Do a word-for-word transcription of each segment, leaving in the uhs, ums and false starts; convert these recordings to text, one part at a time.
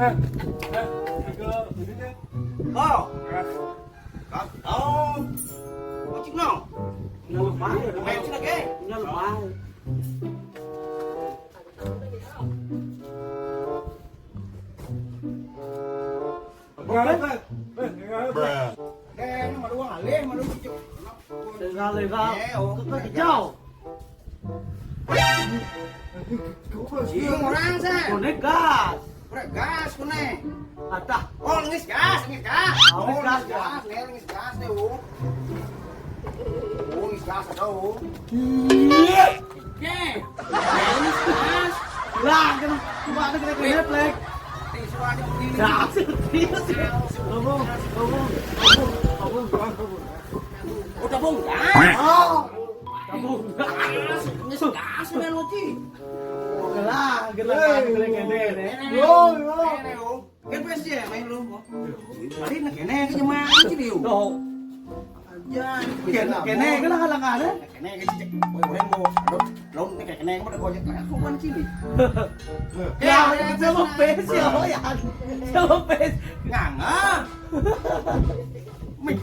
Oh. Oh. Cik no. Punya lemah. Main sini, oke? Punya lemah. Bruh. Eh, ini malu ngalih, malu cucuk. Tinggal, tinggal. Eh, oh. Kejauh. Bingung orang, San. Konek gas. Konek gas, konek. Atah. Oh, lengis gas, lengis gas. Oh, lengis gas, nih, lengis gas, nih, oh. Oh, lengis gas, ada, oh. Iya. Oke. Lengis gas. Lah, kan cuma ada kena kena plek. Nih, suaranya begini. Gas, serius ya. Ngomong, ngomong, ngomong, ngomong, ngomong. Udah bongkar. Oh. Kamu gas, gas, gas, gas, Oke lah, kita kan kena kena nih. Yo, yo. Kan pasti ya main lu. Tadi nak kena ke jemaah sih dia. Tuh. Aja. Kena, kena, kena kalah kalah. Kena ke cicak. Woi, woi, mau. Aduh, lo nak kena, kena, mau dah gojek. Nah, aku kan sini. Ya, sama pes ya, oh ya. Sama pes. Nganga. Mik.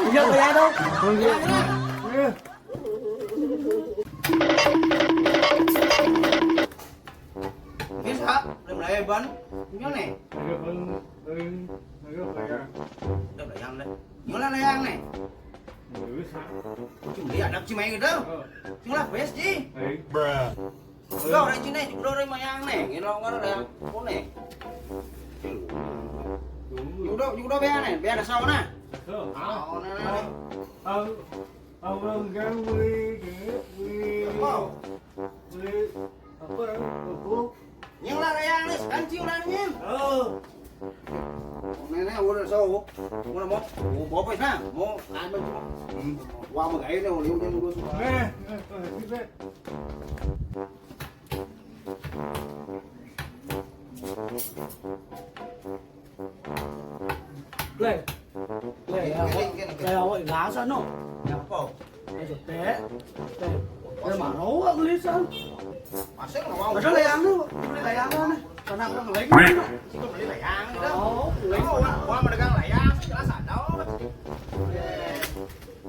Iya, iya dong. Bisa, belum lahir ban. Nyo nih. Udah layang deh. Nyolah layang nih. Cuma dia ada cuma gitu. Cuma lah bes ji. Bruh. Udah orang Cina juga orang mayang nih. Ini orang orang yang pun nih. Udah, udah biar nih, biar sauna. Oh, nah, nah, nah. Abang kan beli, beli, beli apa? Buku. Yang lah yang nih, kan ciuran nih. Oh. Nenek udah so, mau mau, mau bawa apa nah? Mau ambil cuma. Wah, mau gaya nih, udah udah udah. Eh, eh, eh, eh. Leh. Leh, ya, awak, leh, awak biasa, no. Apa? Ayo, teh. Teh. Ya, mana awak tulisan? Masih nggak mau. Ada layang lu, beli layang mana? Karena orang lain. Itu beli layang, gitu. Oh, beli. Kalau orang, orang medagang layang, jelas ada, oh.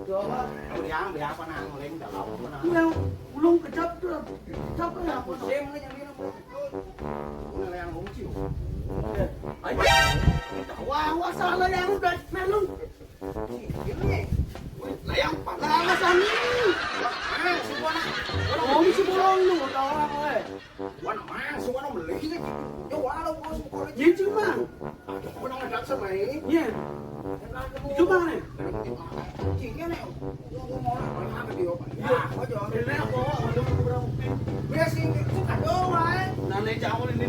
Coba. Yang biasa nang leng dalam. Yang ulung kejap tuh. Kejap tuh ya, apa tuh? Sing aja, gitu. Udah yang lucu. Ayo. Wah, wah, salah yang udah melung. Ini. Lah yang pada alasan ini. Ah, semua nak. Oh, ini si bolong lu, udah orang, eh. Wan mas, wan beli sih. Ya walau bos bukan. Iya cuma. Wan ngedak sama ini. Iya. Cuma nih. Cingnya nih. Mau mau apa dia? Ya, aja. Ini apa? Ada kurang. Biasa ini suka doang. Nah, nih campur ini.